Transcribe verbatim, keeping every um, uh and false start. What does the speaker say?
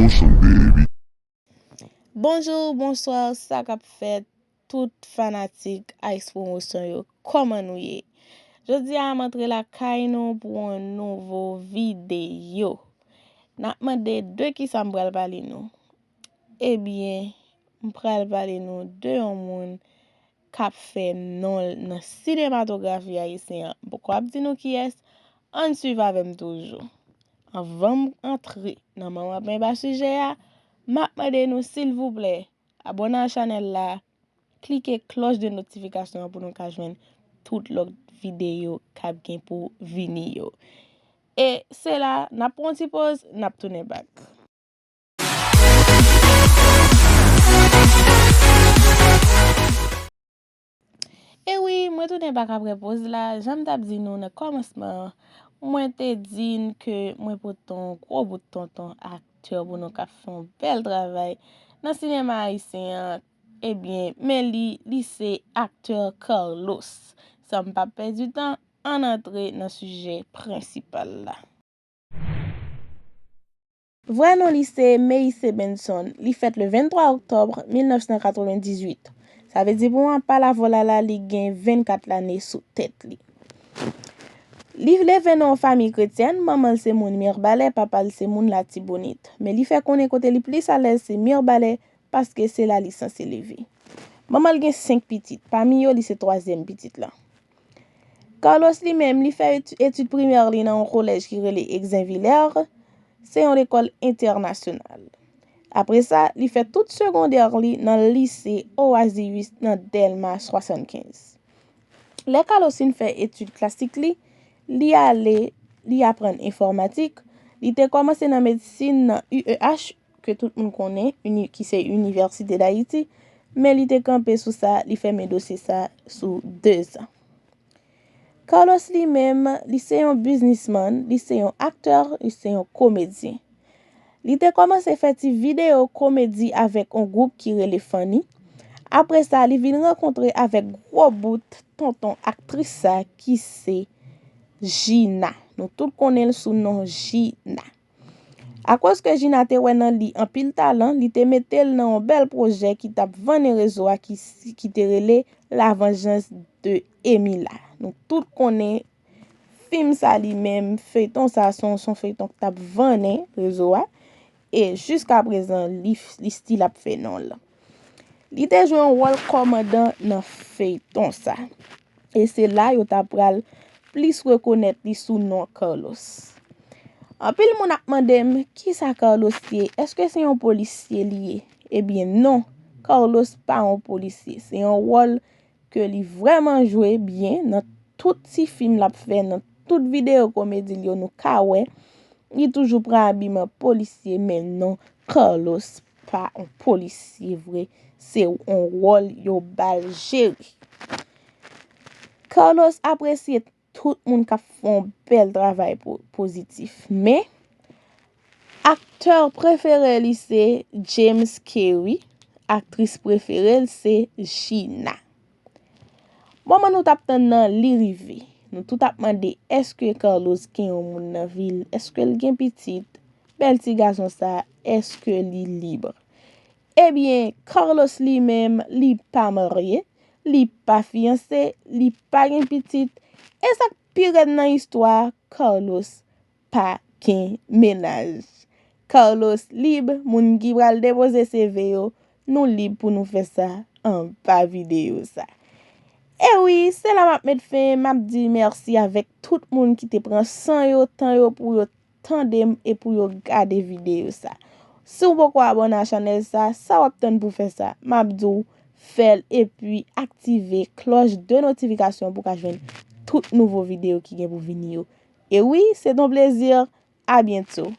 Promotion, baby. Bonjou, bonswa, sa k ap fèt, tout fanatik Ice Promotion yo, kòman nou ye? Jodi a, m antre lakay nou pou yon nouvo videyo. N ap mande de kisa m pral pale nou. Ebyen, m pral pale nou de yon moun k ap fè non l nan sinematografi ayisyen an. M poko ap di nou kiyès, ann swiv avè m toujou. Anvan m antre nan manman penba sijè a, m ap mande nou silvouplè, abòne a chanèl la, klike klòch de notifikasyon an pou nou ka jwenn tout lòt videyo k ap gen pou vini yo. E se la, n ap pran yon ti poz, n ap tounen back. E wi, mwen tounen back apre poz la, jan m t ap di nou nan kòmansman an, mwen te di n ke mwen pote yon gwo bout tonton aktè pou nou k ap fè yon bèl travay nan sinema ayisyen an. Ebyen, men li, li se aktè Carlos. San m pa pèdi tan, ann antre nan sijè prensipal la. Vrè non li se Meice Benson. Li fèt le venntwa oktòb mil nèf san katrevendizuit. Sa vle di pou mwen, pa lavòl la, li gen vennkat lane sou tèt li. Li leve nan yon fanmi kretyèn, manman l se moun Mibalè, papa l se moun Latibonit. Men li fè konnen kote li plis alèz se Mibalè, paske se la li sanse leve. Manman l gen senk pitit, pami yo li se twazyèm pitit lan. Carlos li menm, li fè eti-, etid primè li nan yon kolèj ki rele Exainvillers, se yon lekòl entènasyonal. Apre sa, li fè tout segondè li nan lise Oasis nan Dèlma swasannkenz. Lè Carlos fin fè etid klasik li, li ale, li aprann enfòmatik, li te kòmanse nan medsin nan U E H, ke tout moun konnen, uni-, ki se Université d'Haïti, men li te kanpe sou sa, li fèmen dosye sa sou dezan. Carlos li menm, li se yon biznismann, li se yon aktè, li se yon komedyen. Li te kòmanse fè ti videyo komedi avèk yon gwoup ki rele Fanny. Apre sa, li vin rankontre avèk gwo bout tonton aktris sa ki se Gina. Nou tout konnen l sou non Gina. Akoz ke Gina te wè nan li anpil talan, li te mete l nan yon bèl pwojè ki t ap vannen rezo a ki, ki te rele La Vengeance de Emila. Nou tout konnen fim sa li menm, feyton sa se yon, se yon feyton ki t ap vannen rezo a. E jiska prezan, li, li still ap fè non l. Li te jwe yon wòl kòmandan nan feyton sa. E se la yo ta pral plis rekonèt li sou non Carlos. Anpil moun ap mande m, kisa Carlos ye? Èske se yon polisye li ye? Ebyen non, Carlos pa yon polisye. Se yon wòl ke li vrèman jwe byen nan tout ti fim l ap fè, nan tout videyo komedi l yo nou ka wè. Li toujou pran abiman polisye, men non, Carlos pa yon polisye vre. Se yon wòl yo ba l jere. Carlos apresye tout moun k ap fè yon bèl travay po-, pozitif. Men, aktè prefere li se James Kerry, aktris prefere l se Gina. Moman nou t ap tann nan, li rive. Nou tout ap mande, èske Carlos gen yon moun nan vi l? Èske l gen pitit? Bèl ti gason sa, èske li lib? Ebyen, Carlos li menm, li pa marye, li pa fiyanse, li pa gen pitit. E sa k pi rèd nan istwa a, Carlos pa gen mennaj. Carlos lib, moun ki pral depoze C V yo, nou lib pou nou fè sa anba videyo sa. E wi, se la m ap met fen, m ap di mèsi avèk tout moun ki te pran san yo, tan yo pou yo tande m e pou yo gade videyo sa. Si w poko abòne a chanèl sa, sa w ap tann pou fè sa? M ap di w, fè l epi aktive klòch de notifikasyon pou w ka jwenn tout nouvo videyo ki gen pou vini yo. E wi, se t on plezi. A byento.